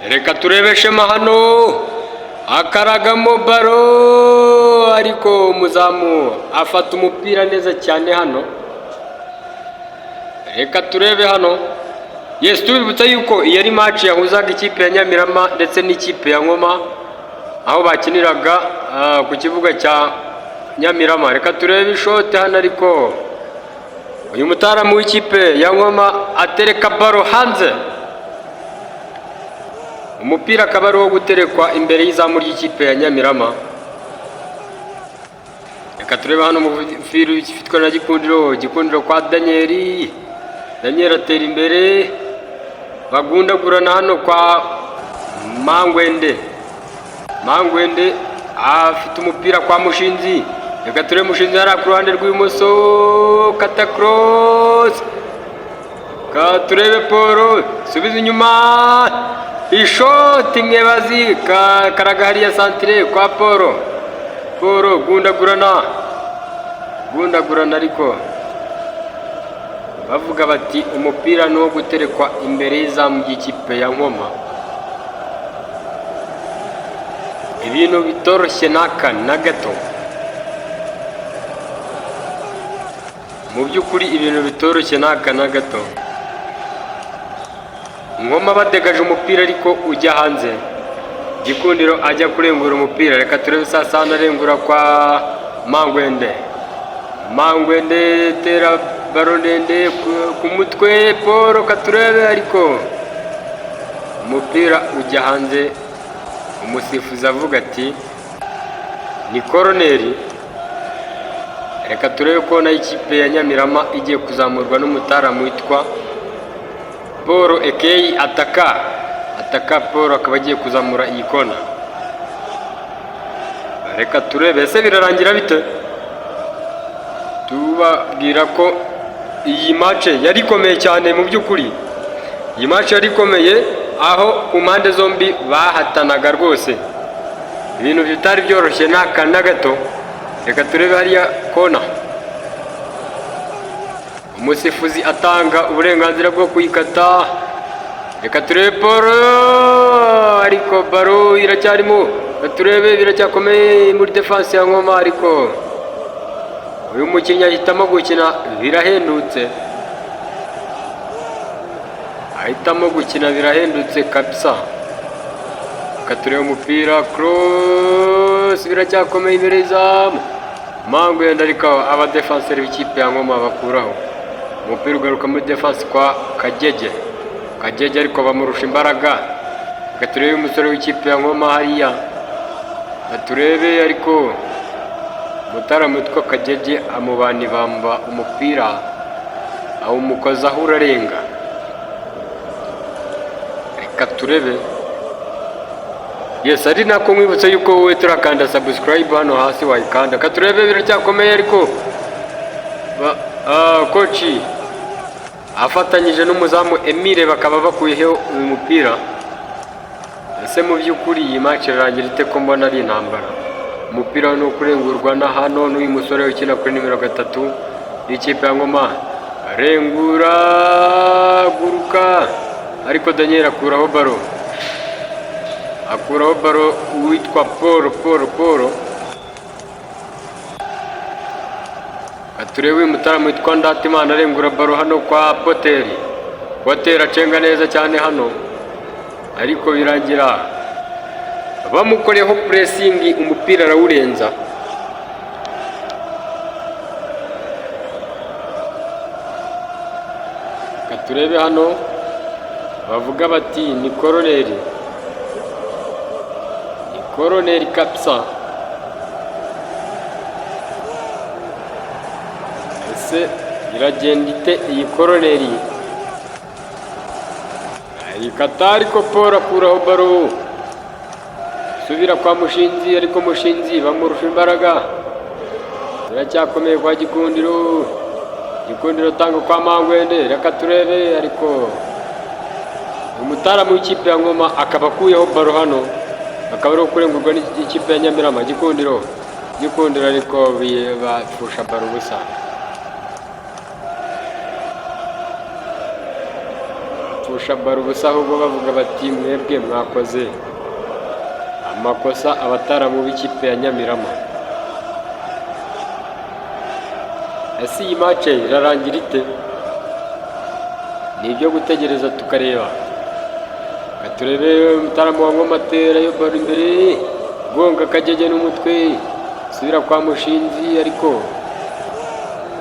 Reka turebe Shema hano akaragamo baro, ariko umuzamu afata umupira neza cyane hano. Reka turebe hano. Yes, tubibutsa yuko iyi ari match yahuzaga ikipe ya Nyamirama ndetse n'ikipe ya Nkoma, aho bakiniraga ku kibuga cya Nyamirama. Reka turebe ishote hano, ariko uyu mutaramu w'ikipe ya Nkoma atereka baro hanze, umupira akaba ari uwo guterekwa imbere y'izamu ry'ikipe ya Nyamirama. Reka turebe hano umupira ufitwe na Gikundiro. Gikundiro kwa Daniyeli, Daniyeli atera imbere, bagundagurana hano kwa Mangwende. Mangwende afite umupira kwa Mushinzi. Reka turebe Mushinzi hariya ku ruhande rw'ibumoso, kata cross. Ka turebe Paul, subiza inyuma, ishoti mwebazi, karaga hariya santire kwa Paul. Paul gundagurana, gundagurana, ariko bavuga bati umupira ni uwo guterekwa imbere y'izamu ry'ikipe ya Nkoma. Ibintu bitoroshye n'aka na gato, mu by'ukuri ibintu bitoroshye n'aka na gato. Nkoma badegaje umupira ariko ujya hanze, Gikundiro ajya kurengura umupira. Reka turebe sasa hano arengura kwa Mangwende. Mangwende tera baro ndende ku mutwe Paul, katurebe, ariko umupira ujya hanze. Umusifuzi avuga ati ni koroneri. Reka turebe ko nayo ikipe ya Nyamirama igiye kuzamurwa n'umutaramu witwa Paul Ekeyi Ataka. Ataka Paul akaba agiye kuzamura iyi kona. Reka turebe ese birarangira bite. Tubabwira ko iyi match yari ikomeye cyane. Mu by'ukuri iyi match yari ikomeye, aho ku mpande zombi bahatanaga rwose, ibintu bitari byoroshye n'aka na gato. Reka turebe hariya kona, umusifuzi atanga uburenganzira bwo kuyikata. Reka turebe Paul, ariko baro iracyarimo. Reka turebe, biracyakomeye muri defense ya Nkoma, ariko uyu mukinnyi ahitamo gukina birahendutse, ahitamo gukina birahendutse kabisa. Reka turebe umupira cross, biracyakomeye imbere y'izamu. Mangwende, ariko abadefanseri b'ikipe ya Nkoma bakuraho umupira, ugaruka muri defense kwa Kagege. Kagege ariko bamurusha imbaraga. Reka turebe umusore w'ikipe ya Nkoma hariya, reka turebe, ariko umutaramu witwa Kagege amubana ibamba, umupira awumukozaho urarenga. Reka turebe. Yes, ari nako nkwibutsa yuko wowe turakanda subscribe hano hasi wayikanda. Reka turebe, biracyakomeye, ariko coach afatanyije n'umuzamu Emile bakaba bakuyeho uyu mupira. Ese mu by'ukuri iyi match irarangira ite, ko mbona ari intambara? Umupira ni ukurengurwa na hano n'uyu musore ukina kuri nimero 3 y'ikipe ya Ngoma. Rengura, guruka, ariko Daniel akuraho baro, akuraho baro uwitwa Paul. Paul, Paul. Turebe uyu mutaramu witwa Ndatimana arengura baro hano kwa Poteri. Poteri acenga neza cyane hano, ariko birangira bamukoreho pressing, umupira arawurenza. Reka turebe hano, bavuga bati ni koroneri, ni koroneri kabisa. Ese iragenda ite iyi koroneri? Ayikata, ariko Paul akuraho baro, subira kwa Mushinzi, ariko Mushinzi bamurusha imbaraga. Biracyakomeye kwa Gikundiro. Gikundiro tanga kwa Mangwende. Reka turebe, ariko umutaramu w'ikipe ya Ngoma akaba akuyeho baro hano, akaba ari kurengurwa n'ikipe ya Nyamirama. Gikundiro, Gikundiro, ariko bapfusha baro ubusa. Barusha baro ubusa, ahubwo bavuga bati: "Mwebwe mwakoze amakosa." Abataramu b'ikipe ya Nyamirama, ese iyi match irarangira ite? Ni ibyo gutegereza tukareba. Reka turebe umutaramu wa Ngoma atera yo baro imbere, gonga Akagege n'umutwe, subira kwa Mushinzi, ariko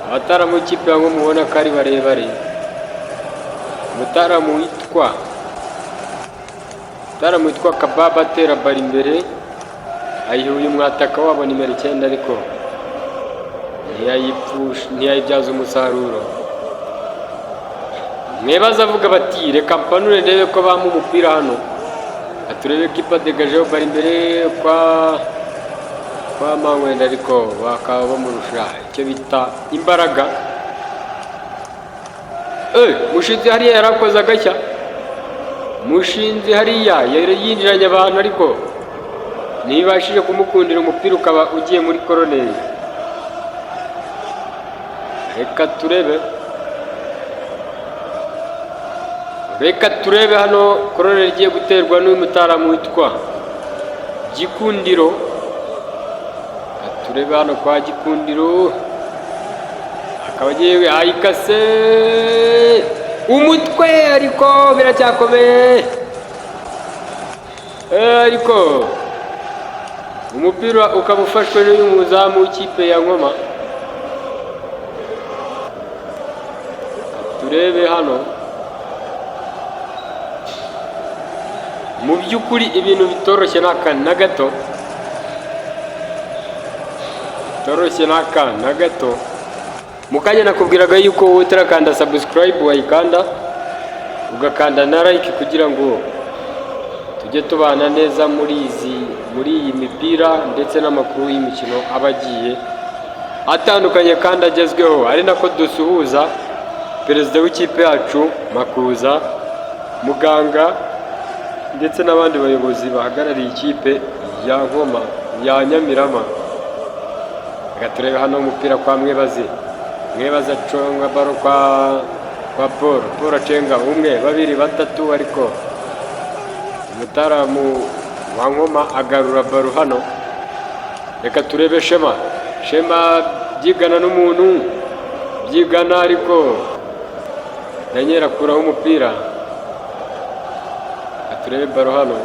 abataramu b'ikipe ya Ngoma ubona ko ari barebare. Umutaramu witwa Kababa atera baro imbere, ayiha uyu mwataka wabo nimero 9, ariko ntiyayibyaza umusaruro. Mwebaza avuga bati: "Reka mpanure ndebe ko bampa umupira hano." Turebe kipa degajeho bari imbere kwa Mangwenda, ariko bakaba bamurusha icyo bita imbaraga. Mushinzi hariya yarakoze agashya. Mushinzi hariya yari yinjiranye abantu, ariko ntibashije kumukundira, umupira ukaba ugiye muri koroneri. Reka turebe, reka turebe hano koroneri igiye guterwa n'uyu mutaramu witwa Gikundiro. Reka turebe hano kwa Gikundiro, akaba agiye ayikase umutwe, ariko biracyakomeye. Ariko umupira ukaba ufashwe n'uyu muzamu w'ikipe ya Ngoma. Turebe hano, mu by'ukuri ibintu bitoroshye n'aka na gato, bitoroshye n'aka na gato. Mu kanya nakubwiraga yuko wowe utarakanda subscribe wayikanda, ugakanda na like, kugira ngo tujye tubana neza muri iyi mipira ndetse n'amakuru y'imikino aba agiye atandukanye kandi agezweho, ari nako dusuhuza perezida w'ikipe yacu Makuza, muganga, ndetse n'abandi bayobozi bahagarariye ikipe ya Nkoma ya Nyamirama. Reka turebe hano umupira kwa Mwebaze. Mwebaze aconga baro kwa Paul. Paul acenga umwe, babiri, batatu, ariko umutaramu wa Nkoma agarura baro hano. Reka turebe Shema. Shema byigana n'umuntu, byigana, ariko Daniel akuraho umupira. Reka turebe baro hano,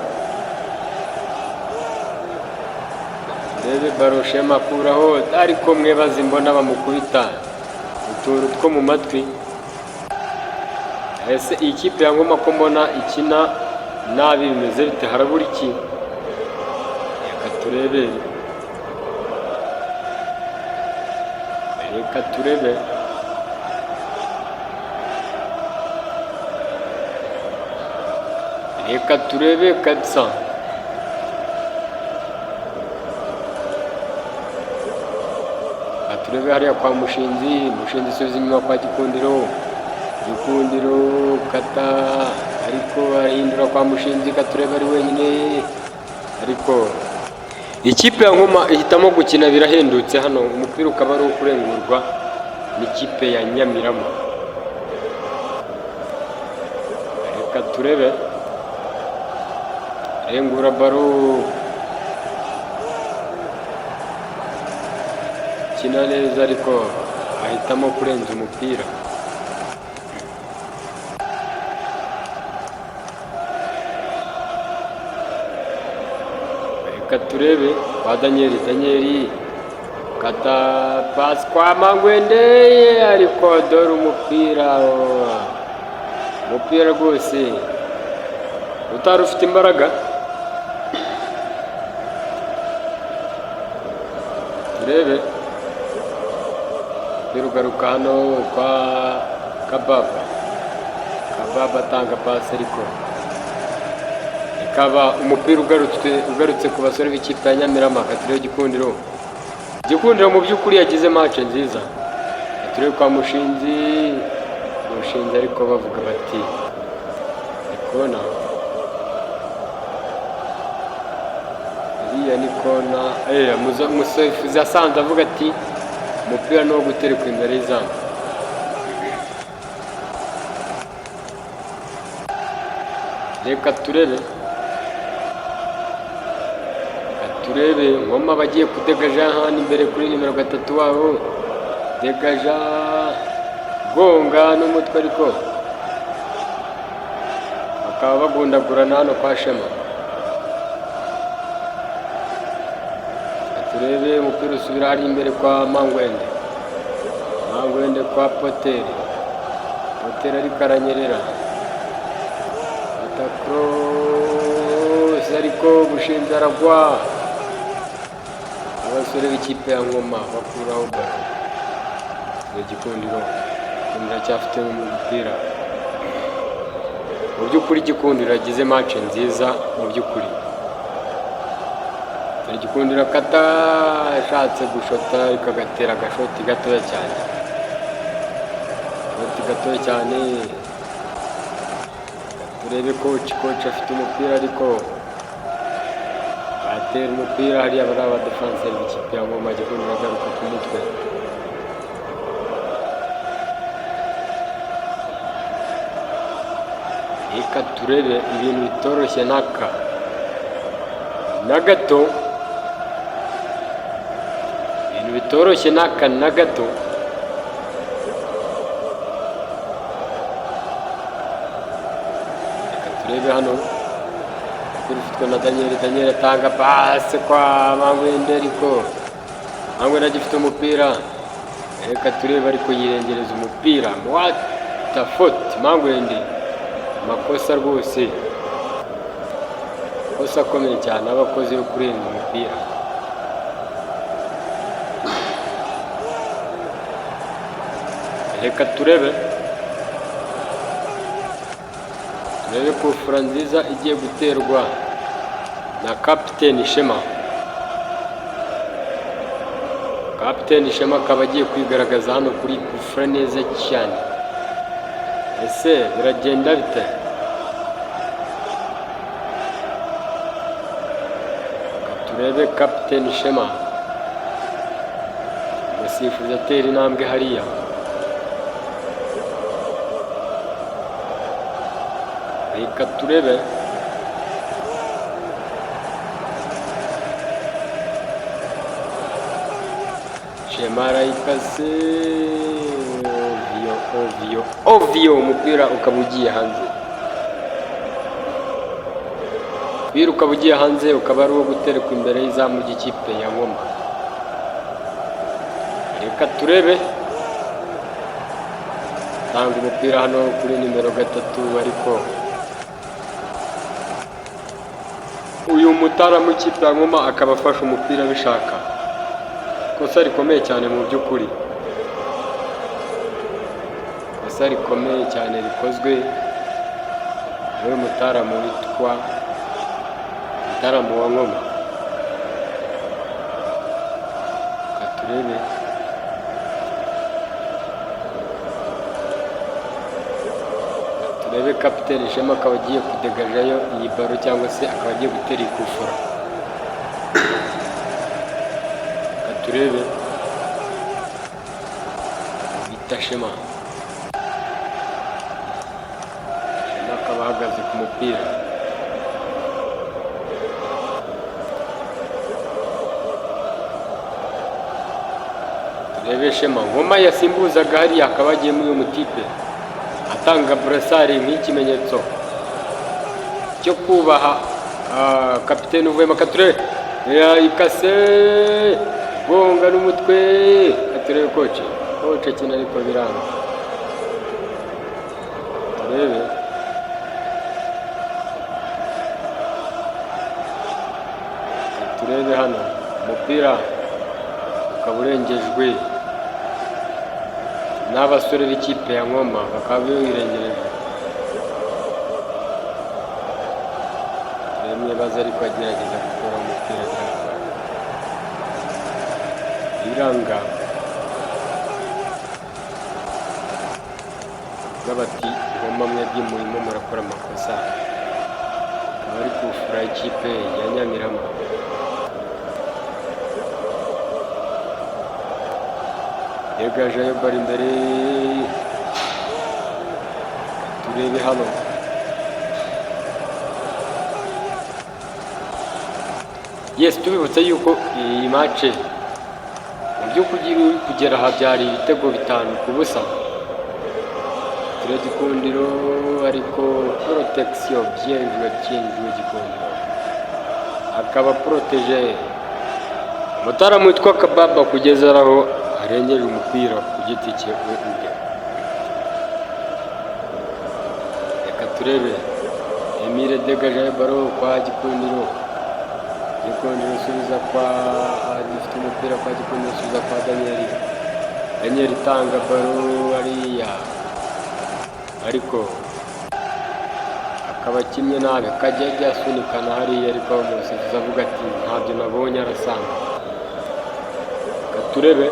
turebe baro. Shema akuraho, ariko Mwebaze mbona bamukubita utuntu two mu matwi. Ese iyi kipe ya Ngoma ko mbona ikina nabi, bimeze bite? Harabura iki? Reka turebe, reka turebe, reka turebe kabisa. Reka turebe hariya kwa Mushinzi. Mushinzi isubiza inyuma kwa Gikundiro. Gikundiro kata, ariko arahindura kwa Mushinzi. Katurebe ari wenyine, ariko ikipe ya Nkoma ihitamo gukina birahendutse hano, umupira ukaba ari uwo kurengurwa n'ikipe ya Nyamirama. Reka turebe, rengura baro, kina neza, ariko ahitamo kurenza umupira. Reka turebe kwa Daniel. Daniel kata pasi kwa Mangwende, ariko dore umupira rwose utari ufite imbaraga. Turebe umupira ugaruka hano kwa Kababa. Kababa atanga pasi, ariko ikaba umupira ugarutse ku basore b'ikipe ya Nyamirama. Katurebe Gikundiro. Gikundiro mu by'ukuri yagize match nziza. Turebe kwa Mushinzi. Mushinzi, ariko bavuga bati ni kona, iriya ni kona. Umusifuzi yasanze avuga ati umupira ni uwo guterekwa imbere y'izamu. Reka turebe, reka turebe. Ngoma bagiye kudegaja hano imbere kuri nimero 3 wabo, degaja gonga n'umutwe, ariko bakaba bagundagurana hano kwa Shema. Reka turebe, umupira usubira hari imbere kwa Mangwende, Mangwende kwa Poteri, Poteri ariko aranyerera, fata cross, ariko Bushinja aragwa. Abasore b'ikipe ya Ngoma bakuraho ballon. Igikundiro cyafite umupira. Mu by'ukuri Gikundiro yagize match nziza mu by'ukuri. Dore Gikundiro kata ashatse gushota, ariko agatera agashoti gatoya cyane, shoti gatoya cyane. Turebe coach, coach afite umupira, ariko batera umupira hariya bari abadefanseri b'ikipe ya Ngoma. Gikundiro agaruka ku mutwe. Reka turebe, ibintu bitoroshye naka na gato, ibintu bitoroshye naka na gato. Reka turebe hano, umupira ufitwe na Daniel, Daniel atanga pase kwa Mangwende, ariko Mangwende agifite umupira. Reka turebe, ariko yirengereza umupira. What a faute, Mangwende! Amakosa rwose, amakosa akomeye cyane abakozi yo kurenza umupira. Reka turebe, turebe kufura nziza igiye guterwa na kapiteni Shema. Kapiteni Shema akaba agiye kwigaragaza hano kuri kufura neza cyane. Ese biragenda bite? Reka turebe kapiteni Shema, umusifuzi atera intambwe hariya. Reka turebe. Shema arayikase ovyo ovyo ovyo, umupira ukaba ugiye hanze, umupira ukaba ugiye hanze, ukaba ari uwo guterekwa imbere y'izamu ry'ikipe ya Ngoma. Reka turebe, tanga umupira hano kuri nimero 3, ariko uyu mutaramu w'ikipe ya Ngoma akaba afashe umupira abishaka. Ikosa rikomeye cyane mu by'ukuri, ikosa rikomeye cyane rikozwe n'uyu mutaramu witwa mutaramu wa Ngoma. Reka turebe, turebe kapiteni Shema akaba agiye kudegajayo iyi ballon, cyangwa se akaba agiye gutera ikufura. Reka turebe, bita Shema, Shema akaba ahagaze ku mupira. Turebe Shema, Ngoma yasimbuzaga hariya akaba agiye muri uyu mutipe atanga brassard nk'ikimenyetso cyo kubaha kapiteni uvuyemo. Katurebe, ikase gonga n'umutwe. Katurebe coach, coach akina ariko biranga. Turebe, turebe hano, umupira ukaba urengejwe n'abasore b'ikipe ya Ngoma, bakaba birengereje. Turebe baza, ariko agerageza gukora umupira biranga, biranga. Bavuga bati Ngoma mwebwe murimo murakora amakosa. Akaba ari kufura ikipe ya Nyamirama. Yegajeyo bari imbere. Turebe hano. Yes, tubibutse yuko iyi match mu by'ukuri uri kugera aha byari ibitego 5-0. Turi Gikundiro, ariko protection, bien joué, bien joué. Gikundiro akaba protégé umutaramu witwa Kababa kugeza aho arengeje umupira ku giti cye we ubwe. Reka turebe Emile dégage ballon kwa Gikundiro. Gikundiro usubiza kwa gifite umupira kwa Gikundiro, usubiza kwa Daniel. Daniel itanga ballon hariya, ariko akaba akinnye nabi, akajya ajya asunikana hariya, ariko umusifuzi avuga ati ntabyo nabonye, arasanga. Reka turebe,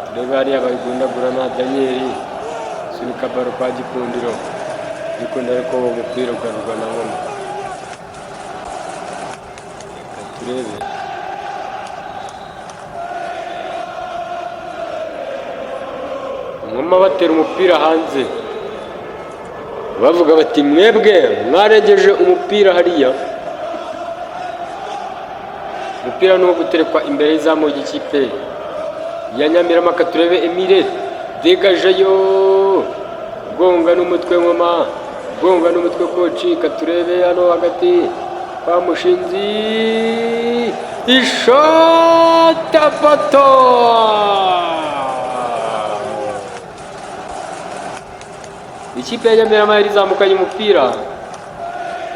turebe hariya bayigundagura na Daniel sunika ballon kwa Gikundiro. Gikundiro, ariko uwo mupira ugarurwa na Ngoma. Reka turebe Ngoma batera umupira hanze, bavuga bati mwebwe mwarengeje umupira hariya. Umupira ni uwo guterekwa imbere y'izamu ry'ikipe ya Nyamirama. Turebe Emile degajeyo, gonga n'umutwe Ngoma, gonga n'umutwe koci. Katurebe hano hagati kwa Mushinzi, ishota poto. Ikipe ya Nyamirama yari izamukanye umupira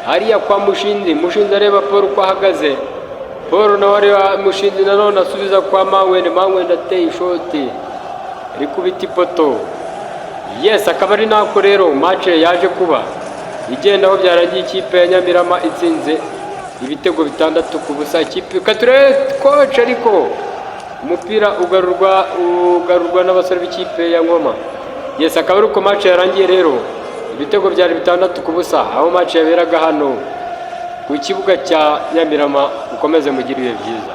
hariya kwa Mushinzi. Mushinzi areba Paul uko ahagaze, Paul nawe areba Mushinzi, nanone asubiza kwa Mangwende. Mangwende ateye ishoti rikubita ipoto. Yes, akaba ari nako rero match yaje kuba igenda, aho byarangiye ikipe ya Nyamirama itsinze ibitego 6-0 ikipe. Kature coach, ariko umupira ugarurwa n'abasore b'ikipe ya Ngoma. Yes, akaba ari uko match yarangiye rero, ibitego byari 6-0, aho match yaberaga hano ku kibuga cya Nyamirama. Ukomeze mugire ibihe byiza.